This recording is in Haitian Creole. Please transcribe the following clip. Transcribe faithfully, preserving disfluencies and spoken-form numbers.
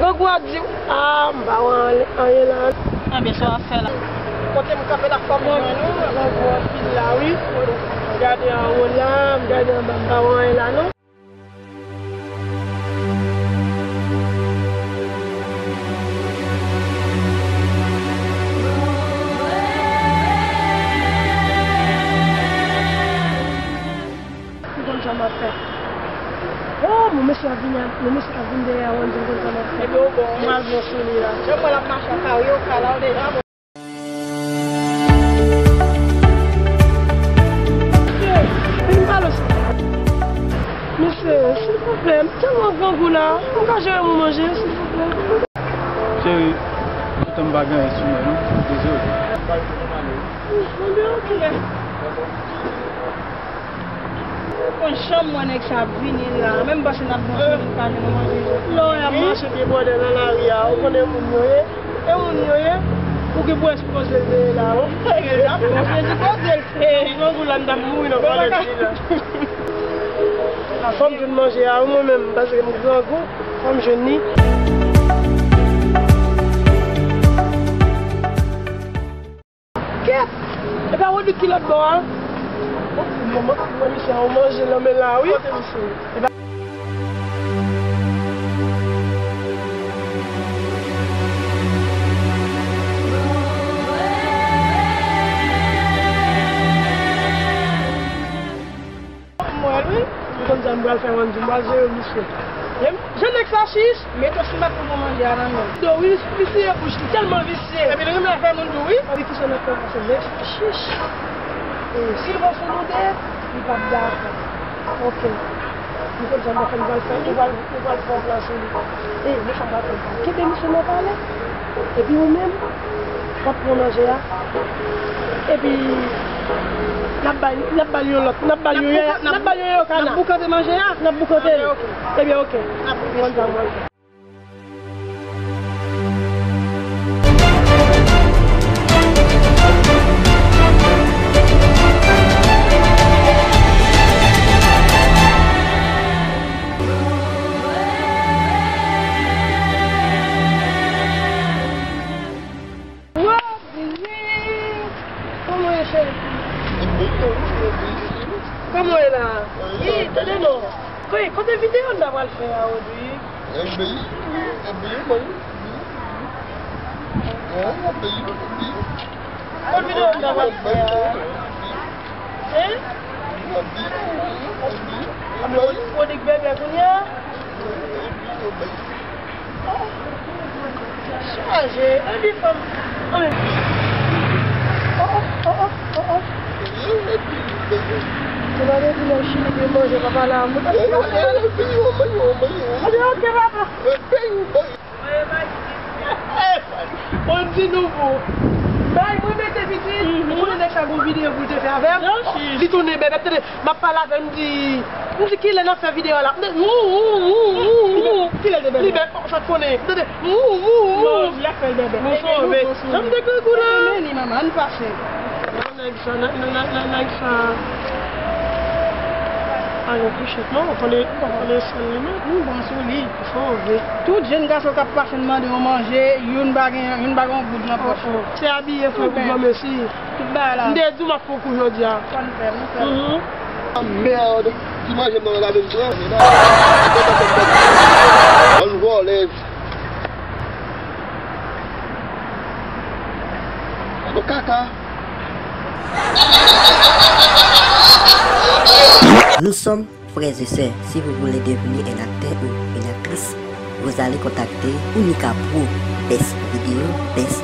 Grangou a di w, a, m pa wè anyen la. Ebyen, sa w ap fè la? Kote m kanpe la, fò m jwenn ou. Grangou anpil la, wi. M gade anwo la, m gade anba, m pa wè anyen la, non. M konn sa m ap fè. Oh, mon mesye ap vini, mon mesye ap vini dèyè a, m di m konn sa m ap fè. Epi w bon. M al bon sou li la. Jan mwen l ap mache an kare, w ka la w deja. Vin pale w sa. Mesye, silvouplè, m tèlman grangou la, m ka jere moun manje, silvouplè. Cheri, poutan m pa gen anyen sou mwen, non. Dezole. Ebyen, ok. Mwen janm wè nèg sa ap vini la. Menm panse n ap bon sou li, pa jwenn manje. Lè w ap mache pye bòdè nan lari a, ou konnen moun yo ye. E moun yo ye. Ou gen pou ekspoze l dèyè la, wi. Ekspoze l, ekspoze l. Grangou la, m t ap mouri nan pale de li la. Fò m jwenn manje a, wi, mwen menm, paske m grangou, fò m jwenn li. Kèt! E pa Rodrigue ki lòt bò a? Bon, bon, bon, bon, misye a, ou manje nan men la, wi. Kote misye? E pa M wè l, wi. M konn sa m pral fè, Wendy. M pral jere misye. Jan nèg sa chich. Mete w sou mèt pou bon manje a nan men. Do, wi, visye bouch li, tèlman visye. Epi l renmen fè moun dou, wi. Epi kisa n ap fè, paske nèg sa chich. E si l bon sou nou de, li p ap dakò. Ok. M konn sa m pral fè, m pral fè, m pral, m pral fè yon plan sou li. E, men sa m pral fè. Kenbe misye nan pale. Epi ou menm, w ap pran manje a. Epi, n ap bay, n ap bay yon lòt, n ap bay yon, n ap bay yon yokana. N ap boukante manje a? N ap boukante l. Ebyen, ok. Ebyen, ok. N ap boukante. Wow, Billy! Kòman w ye, cheri? Kòman w ye la? Yi, tande non. Kote, kote videyo n ta pral fè a, Rodrigue? Kot videyo n ta pral fè a? Hein? Rodrigue bèbè kounye a? Chaje, epi fanm. Anben. Oh, oh, oh, oh, oh, oh. Se pa de di lè chili gen manje, papa la. Anben, ok, papa. Mwen di nou pou. Bay mwen mete pitit, ou konnen nèg sa gon videyo pou l te fè avè m. Li tounen bèbè, tande, m ap pale avè l, m di, m di kilè n ap fè videyo a la. M di, wou, wou, wou, wou, wou. Kilè l te bèbè? Li bèbè, sa konnen. Tande, wou, wou, wou. Non, lè fè l bèbè. Mwen sove. Jan m te grangou la. Men li, manman, ann pase. Nèg sa, nèg, nèg, nèg, nèg sa. Pa gen kouchèt, non, ou konn, ou konn sèl li menm. M bon sou li. Sove. Tout jèn gason k ap pase, n mande yon manje, youn pa gen, youn pa gen yon goud nan pòch. Oh, oh. Se abiye fè pou granmesi. Tout bagay la. M te di w m ap fè yon kou jodi a. Fò n fè, nou fè. Mhm. Merde. Ti manje m nan gade m pran. Bann vòlèz. Bann kaka. Nous sommes frères et sœurs. Si vous voulez devenir un acteur ou une actrice, vous allez contacter Unica Pro. Best vidéo, best